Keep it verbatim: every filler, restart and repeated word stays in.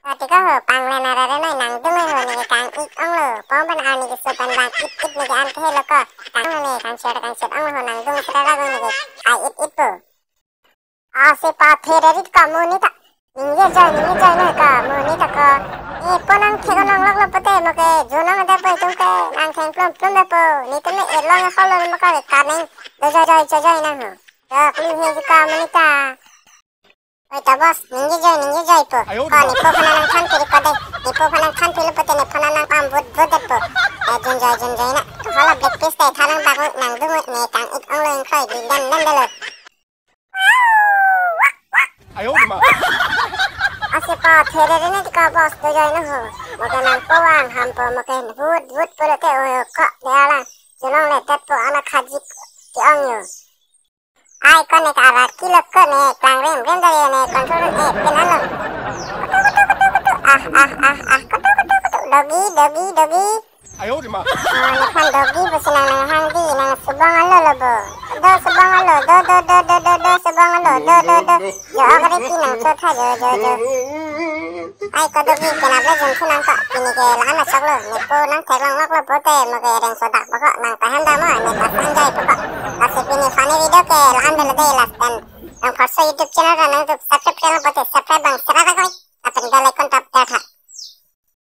Ati ko ho, panglen arare noi, nangdung ho, neke kang-ik onglo. Pon pen arni keso pen vang-it-it neke an kehelo ko. Kang ne kangchir kangchir onglo ho, nangdung sera rago neke kai-it-it po. Ase pathe rerit ka mo neta. Ningje joi, ningje joi noi ka mo neta ko. E, pon nang thek nang lok lo pote mo ke, junong ada po itum ke, nang theng plum plum da po. Netum ne erlong holo mo ka, kaneng dojoi joi joi joi nang ho. Do kli he ji ka mo neta. Oi ta boss, ningje joi, ningje joi po. Ayo ko ma. Nepo phone nang than piri ko de. Nepo phone nang than piri pote ne phone nang pam vut vut det po. E, jun joi, jun joi na. Hala blacklist te thanang bak nangdung ne kang-ik onglo ingkroi di lem lem delo. Ayo ma. Ase pathe rerit ne ka boss dojoi no ho. Mo ke nangpo vang ham po mo ke vut vut po lo te oi ko de ala. Junong le det po ana khajik ke ong yo. Ai ko ne ka arat kilo ko ne klang rem rem dari ne control e pin alo. Kutu kutu kutu kutu, ah ah ah ah, kutu kutu kutu, dogi dogi dogi. Ayo ma. Oh, nephan dogi pusi nang nanghang di, nang subong alo lo bo. Do subong alo, do do do do do do subong alo, do do do. Jo ok re pi nang chotha jo jo jo. Ai ko dogi kenap le jun thu nang ko, pini ke la-an achok lo, nepo nang theklong lok lo pote mo ke reng sodak po ko, nang pahan da mo, ne pasan jai po ko. Lasi pini funny video ke la-an delo de last time. Nang first YouTube channel ra nang YouTube subscribe channel pote subscribe bang sera ra koi. Lapen bell icon tap